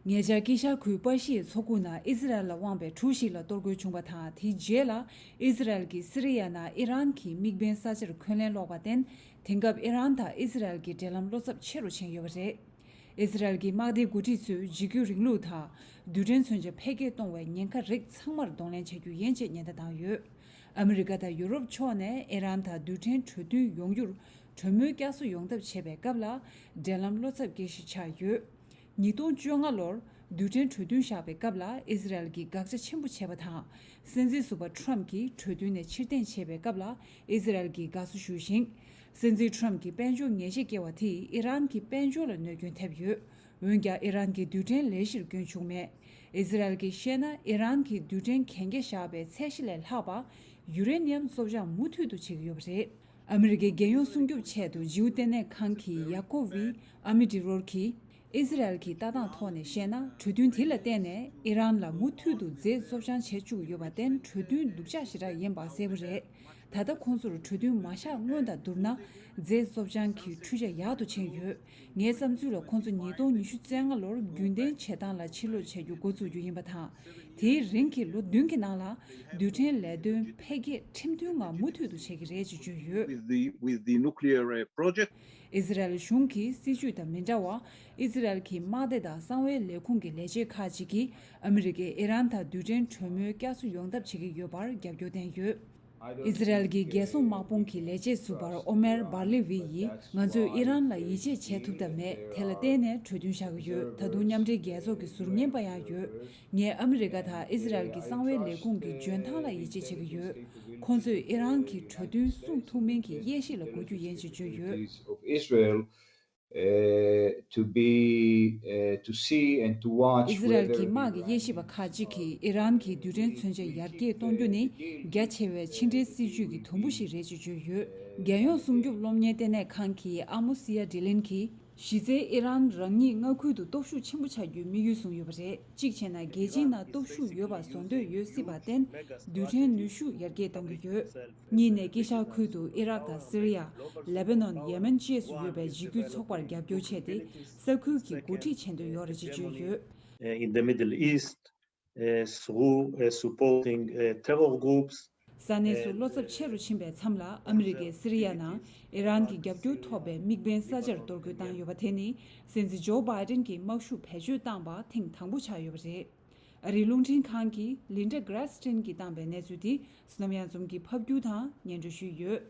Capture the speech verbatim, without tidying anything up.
ཉེ་ཆར་དཀྱིལ་ཤར་ཁུལ་པ་ཤིའི་མཚོ་ཁུག་ནང་ཨི་ཟི་རལ་ལ་དབང་བའི་གྲུ་ཞིག་ལ་གཏོར་རྒོལ་བྱུང་བ་དང་། དེའི་རྗེས་ལ་ཨི་ཟི་རལ་གྱིས་སི་རི་ཡ་ནང་ཨི་རན་གྱི་དམིགས་འབེན་ས་ཆར་འཁོན་ལན་སློག་པར་བརྟེན། དེང་སྐབས་ཨི་རན་དང་ཨི་ཟི་རལ་གྱི་འབྲེལ་ལམ་བློ་འཚབ་ཆེ་རུ་ཕྱིན་ཡོད་པ་རེད། ཨི་ཟི་རལ་གྱི་དམག་སྡེའི་འགོ་ཁྲིད་ཚོས་འཇིགས་སྐུལ་རིང་ལུགས་དང་། རྡུལ་ཕྲན་མཚོན་ཆ་འཕེལ་རྒྱས་གཏོང་བའི་ཉེན་ཁ་རིགས་ཚང་མར་གདོང་ལེན་བྱ་རྒྱུ་ཡིན་ཅེས་ཉེན་བརྡ་བཏང་ཡོད། ཨ་མི་རི་ཀ་དང་ཡུ་རོབ་ཕྱོགས་ནས་ཨི་རན་དང་རྡུལ་ཕྲན་གྲོས་མཐུན་ཡོང་རྒྱུར་གྲོས་མོལ་བསྐྱར་གསོ་ཡོང་ཐབས་བྱེད་པའི་སྐབས་ལ། འབྲེལ་ལམ་བློ་འཚབ་སྐྱེ་གཞི་ཆགས་ཡོད། ཉིས་སྟོང་བཅོ་ལྔ་ལོར་རྡུལ་ཕྲན་གྲོས་མཐུན་བཞག་པའི་སྐབས་ལ་ཨི་ཟི་རལ་གྱིས་དགག་བྱ་ཆེན་པོ་བྱས་པ་དང་། སྲིད་འཛིན་ཟུར་པ་ཁྲོམ་གྱིས་གྲོས་མཐུན་ནས་ཕྱིར་འཐེན་བྱས་པའི་སྐབས་ལ་ཨི་ཟི་རལ་གྱིས་དགའ་བསུ་ཞུས་ཤིང་། སྲིད་འཛིན་ཁྲོམ་གྱིས་དཔལ་འབྱོར་ཉེས་ཆད་བཀལ་བ་དེས་ཨི་རན་གྱི་དཔལ་འབྱོར་ལ་གནོད་སྐྱོན་ཐེབས་ཡོད། འོན་ཀྱང་ཨི་རན་གྱི་རྡུལ་ཕྲན་ལས་གཞིར་སྐྱོན་བྱུང་མེད། ཨི་ཟི་རལ་གྱིས་བཤད་ན། ཨི་རན་གྱིས་རྡུལ་ཕྲན་གན་རྒྱ་བཞག་པའི་ཚད་གཞི་ལས་ལྷག་པ་ཡུ་རེ་ནི་ཡམ་བཙོ་སྦྱང་མུ་མཐུད་དུ་བྱེད་ཀྱི་ཡོད་པ་རེད། ཨ་མི་རི་ཀའི་རྒྱལ་ཡོངས་སྲུང་སྐྱོབ་ཆེད་དུ་ཇིའུ་ལྟེ་གནས་ཁང་གི་ཡ་ཀོབ་ཝི་ཨ་མི་ཏི་རོར་གྱིས། ཨི་ཟི་རལ་གྱི་ལྟ་སྟངས་ཐོག་ནས་བཤད་ན། གྲོས་མཐུན་དེ་ལ་བརྟེན་ནས་ཨི་རན་ལ་མུ་མཐུད་དུ་རྫས་བཙོ་སྦྱང་བྱེད་བཅུག་ཡོད་པར་བརྟེན། གྲོས་མཐུན་སྡུག་ཅག་ཞེ་དྲག་ཡིན་པ་གསལ་པོ་རེད། ད་ལྟ་ཁོང་ཚོར་གྲོས་མཐུན་མ་བཞག་སྔོན་དང་བསྡུར་ན། རྫས་བཙོ་སྦྱང་གི་འཕྲུལ་ཆ་ཡག་ཏུ་ཕྱིན་ཡོད། ངའི་བསམ་ཚུལ་ལ། ཁོང་ཚོ་ཉིས་སྟོང་ཉི་ཤུ་རྩ་ལྔ་ལོར་རྒྱུན་ལྡན་བྱེད་སྟངས་ལ་ཕྱིར་ལོག་བྱ་རྒྱུ་འགོ་འཛུགས་རྒྱུ་ཡིན་པ་དང་། དེའི་རིང་གི་ལོ་བདུན་གྱི་ནང་ལ་རྡུལ་ཕྲན་ལས་དོན་འཕེལ་རྒྱས་ཁྲིམས་མཐུན་ངང་མུ་མཐུད་དུ་བྱེད་ཀྱི་རེད་ཅེས་བརྗོད་ཡོད། With the, with the nuclear uh, project. ཨི་ཟི་རལ་གཞུང་གི་སྲིད་ཇུས་དང་མི་འདྲ་བར། ཨི་ཟི་རལ་གྱི་དམག་སྡེ་དང་གསང་བའི་ལས་ཁུངས་ཀྱི་ལས་བྱེད་ཁག་ཅིག་གིས་ཨ་མི་རི་ཀས་ཨི་རན་དང་རྡུལ་ཕྲན་གྲོས་མོལ་བསྐྱར་གསོ་ཡོང་ཐབས་བྱེད་ཀྱི་ཡོད་པར་རྒྱབ་སྐྱོར་བསྟན་ཡོད། ཨི་ཟི་རལ་གྱི་རྒྱལ་སྲུང་དམག་དཔུང་གི་ལས་བྱེད་ཟུར་པ་ཨོ་མེར་བར་ལི་ཝི་ཡིས། ང་ཚོས་ཨི་རན་ལ་ཡིད་ཆེས་བྱེད་ཐུབ་ཐབས་མེད། དེ་ལ་བརྟེན་ནས་གྲོས་མཐུན་བཞག་གི་ཡོད། ད་དུང་མཉམ་འབྲེལ་རྒྱལ་ཚོགས་ཀྱི་ཟུར་ཉན་པ་ཡང་ཡོད། ངས་ཨ་མི་རི་ཀ་དང་ཨི་ཟི་རལ་གྱི་གསང་བའི་ལས་ཁུངས་ཀྱི་འཇོན་ཐང་ལ་ཡིད་ཆེས་བྱེད་ཀྱི་ཡོད། ཁོང་ཚོས་ཨི་རན་གྱི་གྲོས་མཐུན་སྲུང་ཐུབ་མིན་གྱི་དབྱེ་ཞིབ་ལ་འགོད་རྒྱུ་ཡིན་ཞེས་བརྗོད་ཡོད། Of Israel, uh, to be, uh, to see and to watch. ཨི་ཟི་རལ་གྱི་དམག་གི་དབྱེ་ཞིབ་པ་ཁག་ཅིག་གིས་ཨི་རན་གྱི་རྡུལ་ཕྲན་མཚོན་ཆ་ཡར་རྒྱས་གཏོང་རྒྱུ་ནི་རྒྱ་ཆེ་བའི་ཕྱི་འབྲེལ་སྲིད་ཇུས་ཀྱི་དུམ་བུ་ཞིག་རེད་ཅེས་བརྗོད་ཡོད། རྒྱལ་ཡོངས་སྲུང་སྐྱོབ་སློབ་གཉེར་ལྟེ་གནས་ཁང་གི་ཨ་མོ་སི་ཡ་ཌི་ལིན་གྱིས། གཞི་རྩའི་ཨི་རན་རང་ཉིད་མངའ་ཁུལ་དུ་སྟོབས་ཤུགས་ཆེན་པོ་ཆགས་རྒྱུའི་དམིགས་ཡུལ་བཟུང་ཡོད་པ་རེད། གཅིག་བྱས་ན། རྒྱལ་སྤྱིའི་ནང་སྟོབས་ཤུགས་ཡོད་པ་བཟོ་འདོད་ཡོད་སྲིད་པར་བརྟེན། རྡུལ་ཕྲན་ནུས་ཤུགས་ཡར་རྒྱས་གཏོང་གི་ཡོད། གཉིས་ནས། དཀྱིལ་ཤར་ཁུལ་དུ་ཨི་རག་དང་སི་རི་ཡ། ལེ་བྷ་ནོན། ཡེ་མེན་བཅས་སུ་ཡོད་པའི་འཇིགས་སྐུལ་ཚོགས་པར་རྒྱབ་སྐྱོར་བྱས་ཏེ། ས་ཁུལ་གྱི་འགོ་ཁྲིད་བྱེད་འདོད་ཡོད་རེད་ཅེས་བརྗོད་ཡོད། uh, in the Middle East, uh, through, uh, supporting, uh, terror groups. ས་གནས་སུ་བློ་འཚབ་ཆེ་རུ་ཕྱིན་པའི་མཚམས་ལ། ཨ་མི་རི་ཀས་སི་རི་ཡ་ནང་ཨི་རན་གྱི་རྒྱབ་སྐྱོར་ཐོབ་པའི་དམིགས་འབེན་ས་ཆར་གཏོར་རྒོལ་བཏང་ཡོད་པ་དེ་ནི། སྲིད་འཛིན་ཇོ་བྷའི་ཏིན་གྱིས་དམག་ཤུགས་བེད་སྤྱོད་བཏང་པ་ཐེངས་དང་པོ་ཆགས་ཡོད་པ་རེད། ཨ་རིའི་རླུང་འཕྲིན་ཁང་གི་ལིན་ཌ་གྷ་ར་སི་ཏིན་གྱིས་བཏང་པའི་གནས་ཚུལ་དེ། བསོད་ནམས་གཡང་འཛོམས་ཀྱིས་ཕབ་སྒྱུར་དང་སྙན་སྒྲོན་ཞུས་ཡོད།